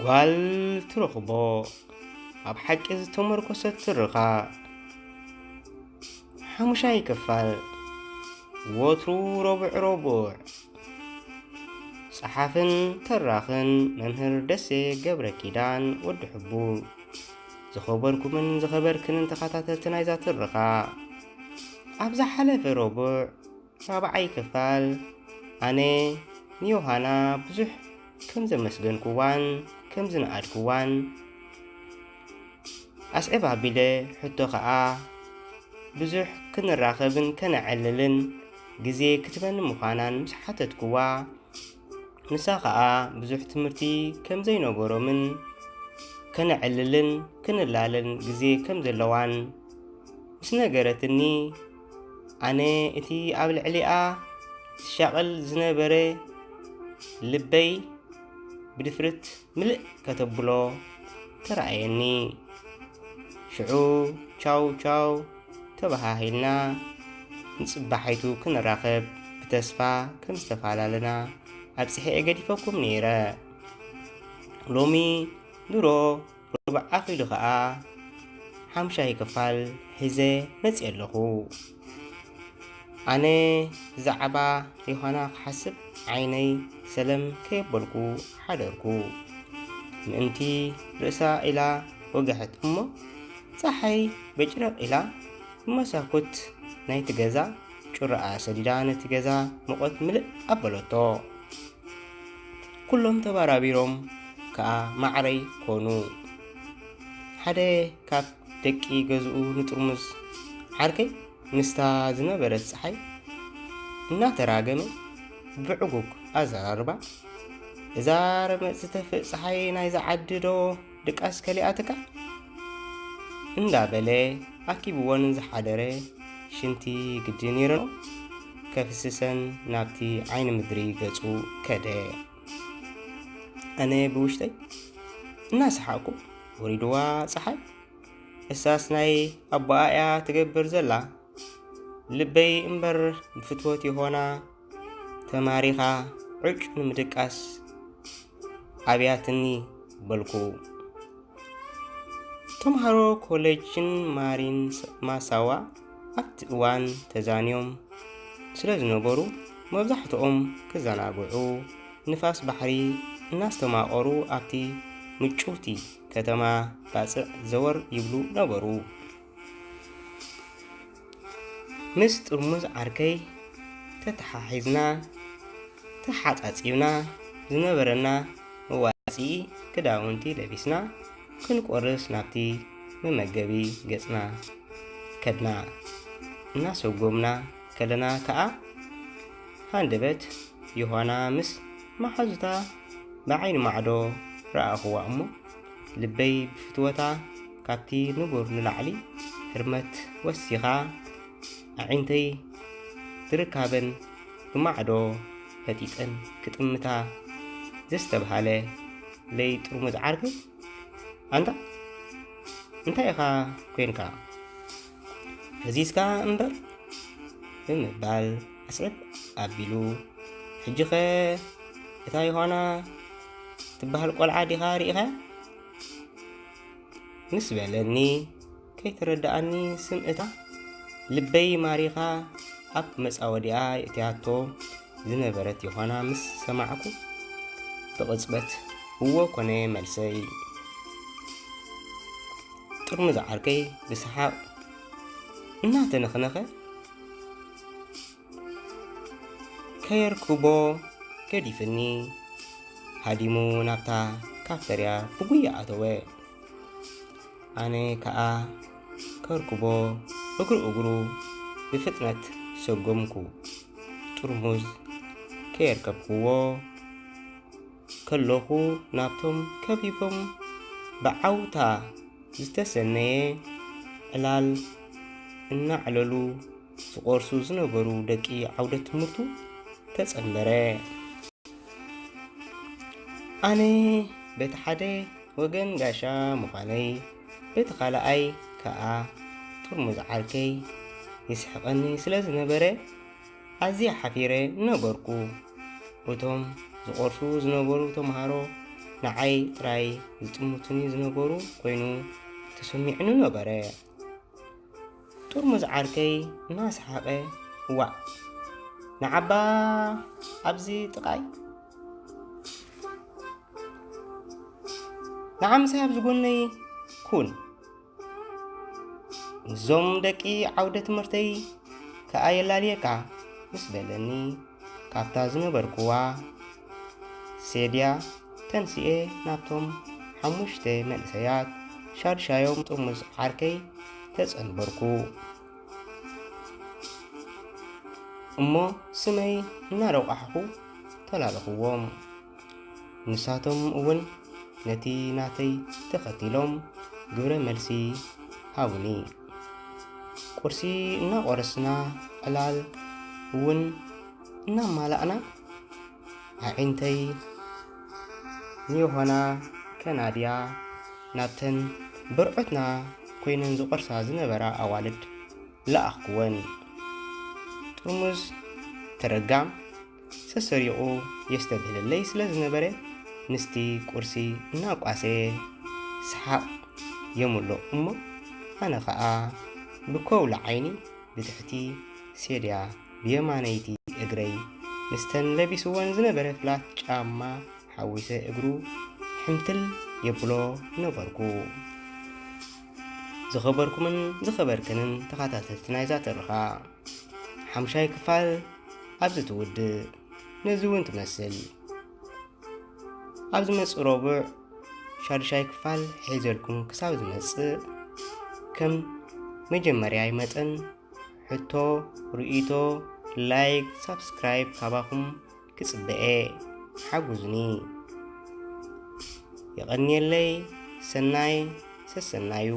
ጓል ትረኽቦ ኣብ ሓቂ ዝተመርኮሰት ትርኻ። ሓሙሻይ ክፋል። ወትሩ ረቡዕ ረቡዕ። ጸሓፍን ተራኽን መምህር ደሴ ገብረ ኪዳን ወዲ ሕቡር። ዝኸበርኩምን ዝኸበርክንን ተኸታተልቲ ናይዛ ትርኻ፣ ኣብ ዝሓለፈ ረቡዕ ራብዓይ ክፋል ኣነ ንዮሃና ብዙሕ ከም ዘመስገንኩዋን ከም ዝነኣድኩዋን ኣስዕብ ኣቢለ ሕቶ ኸኣ ብዙሕ ክንራኸብን ከነዕልልን ግዜ ክትበኒ ምዃናን ምስ ሓተትኩዋ፣ ንሳ ኸኣ ብዙሕ ትምህርቲ ከም ዘይነበሮምን ከነዕልልን ክንላለን ግዜ ከም ዘለዋን ምስ ነገረትኒ፣ ኣነ እቲ ኣብ ልዕሊኣ ዝሻቐል ዝነበረ ልበይ ብድፍርት ምልእ ከተብሎ ተራእየኒ። ሽዑ ቻው ቻው ተበሃሂልና፣ ንጽባሒቱ ክንራኸብ ብተስፋ ከም ዝተፈላለና ኣብጺሐ እየ ገዲፈኩም ነይረ። ሎሚ ድሮ ርቡዕ ኣኺሉ ኸኣ ሓምሻይ ክፋል ሒዘ መጺኤ ኣለኹ። ኣነ ብዛዕባ ዮሃና ክሓስብ ዓይነይ ሰለም ከየበልኩ ሓደርኩ። ምእንቲ ርእሳ ኢላ ወግሐት እሞ፣ ጸሓይ በጭረቕ ኢላ ብመሳኩት ናይቲ ገዛ ጩራኣ ሰዲዳ ነቲ ገዛ ሙቐት ምልእ ኣበለቶ። ኩሎም ተባራቢሮም ከኣ ማዕረይ ኮኑ። ሓደ ካብ ደቂ ገዝኡ ንጥርሙዝ ዓርከይ ምስታ ዝነበረት ጸሓይ እናተራገመ ብዕጉግ ኣዘራርባ፣ "እዛ ረመጽ ዝተፍእ ጸሓይ ናይዛ ዓዲ ዶ ድቃስ ከሊኣትካ?" እንዳበለ ኣኪብወን ዝሓደረ ሽንቲ ግዲ ነይርኖ ከፍስሰን ናብቲ ዓይኒ ምድሪ ገጹ ከደ። ኣነ ብውሽጠይ እናሰሓቕኩ፣ "ወሪድዋ ጸሓይ፣ እሳስ ናይ ኣቦኣ እያ ትገብር ዘላ። ልበይ እምበር ብፍትወት ይኾና ተማሪኻ ዕጭ ንምድቃስ ኣብያትኒ" በልኩ። ተምሃሮ ኮሌጅን ማሪን ማሳዋ ኣብቲ እዋን ተዛንዮም ስለ ዝነበሩ፣ መብዛሕትኦም ክዘናግዑ ንፋስ ባሕሪ እናስተማቐሩ ኣብቲ ምጭውቲ ከተማ ባጽዕ ዘወር ይብሉ ነበሩ። ምስ ጥርሙዝ ዓርከይ ተተሓሒዝና፣ ተሓጻጺብና፣ ዝነበረና መዋጽኢ ክዳውንቲ ለቢስና ክንቆርስ ናብቲ መመገቢ ገጽና ከድና። እናሰጎምና ከለና ከኣ ሃንደበት ዮሃና ምስ መሓዙታ ብዓይኒ ማዕዶ ረኣኹዋ እሞ፣ ልበይ ብፍትወታ ካብቲ ንቡር ንላዕሊ ህርመት ወሲኻ፣ ኣዒንተይ ትርካበን ብማዕዶ ፈጢጠን ክጥምታ ዘስተብሃለ ለይ ጥርሙዝ ዓርከይ፣ "ኣንታ እንታይ ኢኻ ኮንካ? ፈዚዝካ እምበር?" ብምባል ኣስዕብ ኣቢሉ፣ "ሕጂኸ እታ ዮሃና ትበሃል ቆልዓ ዲኻ ርኢኻ?" ምስ በለኒ፣ ከይተረድኣኒ ስምእታ ልበይ ማሪኻ ኣብ መጻወዲኣ የእትያቶ ዝነበረት ዮሃና ምስ ሰማዕኩ፣ ብቕጽበት እወ ኮነ መልሰይ። ጥርሙዝ ዓርከይ ብሰሓቕ እናተነኽነኸ፣ ከየርክቦ ገዲፍኒ ሃዲሙ ናብታ ካፍተርያ ብጉያ ኣተወ። ኣነ ከኣ ከርክቦ እግሩ እግሩ ብፍጥነት ሰጎምኩ። ጥርሙዝ ከየርከብክዎ ከለኹ፣ ናብቶም ከቢቦም ብዓውታ ዝተሰነየ ዕላል እናዕለሉ ዝቖርሱ ዝነበሩ ደቂ ዓውደ ትምህርቱ ተጸንበረ። ኣነ በቲ ሓደ ወገን ጋሻ ምዃነይ፣ በቲ ካልኣይ ከኣ ጥርሙዝ ዓርከይ ይስሕቐኒ ስለ ዝነበረ፣ ኣዝየ ሓፊረ ነበርኩ። እቶም ዝቖርሱ ዝነበሩ ተምሃሮ ንዓይ ጥራይ ዝጥምቱኒ ዝነበሩ ኮይኑ ተሰሚዑኒ ነበረ። ጥርሙዝ ዓርከይ እናሰሓቐ፣ "እዋእ፣ ንዓባ ኣብዚ ጥቓይ፣ ንዓ ምሳይ ኣብዚ ጎነይ ኩን፣ ምስዞም ደቂ ዓውደ ትምህርተይ ከኣ የላልየካ" ምስ በለኒ፣ ካብታ ዝነበርኩዋ ሴድያ ተንሲኤ ናብቶም ሓሙሽተ መንእሰያት ሻድሻዮም ጥርሙዝ ዓርከይ ተጸንበርኩ። እሞ ስመይ እናረቋሕኹ ተላለኹዎም። ንሳቶም እውን ነቲ ናተይ ተኸቲሎም ግብረ መልሲ ሃቡኒ። ቁርሲ እናቖረስና፣ ዕላል እውን እናማላእና፣ ኣዒንተይ ንዮሃና ከናድያ ናብተን ብርዑትና ኮይነን ዝቖርሳ ዝነበራ ኣዋልድ ለኣኽኩወን። ጥርሙዝ ተረጋም ሰሰሪቑ የስተብህለለይ ስለ ዝነበረ፣ ምስቲ ቁርሲ እናቋሰየ ሰሓቕ የምሎ እሞ፣ ኣነ ኸኣ ብከውሊ ዓይኒ ብትሕቲ ሴድያ ብየማነይቲ እግረይ፣ ምስተን ለቢስወን ዝነበረ ፍላት ጫማ ሓዊሰ እግሩ ሕምትል የብሎ ነበርኩ። ዝኸበርኩምን ዝኸበርክንን ተኸታተልቲ ናይዛ ትረኻ፣ ሓምሻይ ክፋል ኣብዚ ትውድእ። ነዚ እውን ትመስል። ኣብ ዝመጽእ ረቡዕ ሻዱሻይ ክፋል ሒዘልኩም ክሳብ ዝመጽእ፣ ከም መጀመርያይ መጠን፣ ሕቶ፣ ርእይቶ፣ ላይክ፣ ሳብስክራይብ ካባኹም ክጽበኤ። ሓጉዙኒ። የቐንየለይ። ሰናይ ሰሰናዩ።